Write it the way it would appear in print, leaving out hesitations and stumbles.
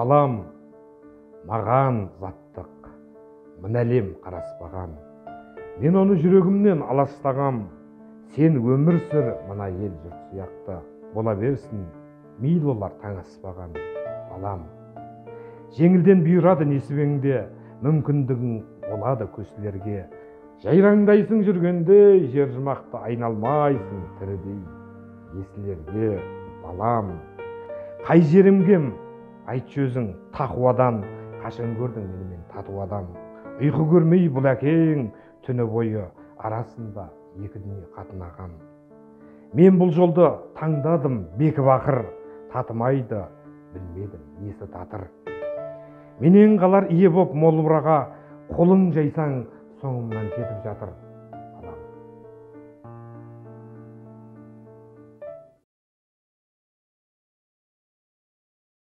Балам, маған заттық мына әлем қараспаған. Мен оны жүрегімнен аластағам. Сен өмір сүр мына ел жұрт сияқты, бола берсін мейлі олар таң аспаған. Балам, жеңілден бұйырады несібеңде, мүмкіндігің болады көшелерге. Жайраңдайсың жүргенде, жер жұмақты айналмайсың тірідей есілерге. Балам, қай жерім кем, айтшы өзің тақуадан, қашан көрдің менімен тату адам? Ұйқы көрмей бұл әкең түні бойы арасында екі дүние қатынаған. Мен бұл жолды таңдадым бекіп ақыр, татымайды білмедім несі татыр. Менен қалар ие боп мол мұраға, қолың жайсаң соңымнан жетіп жатыр.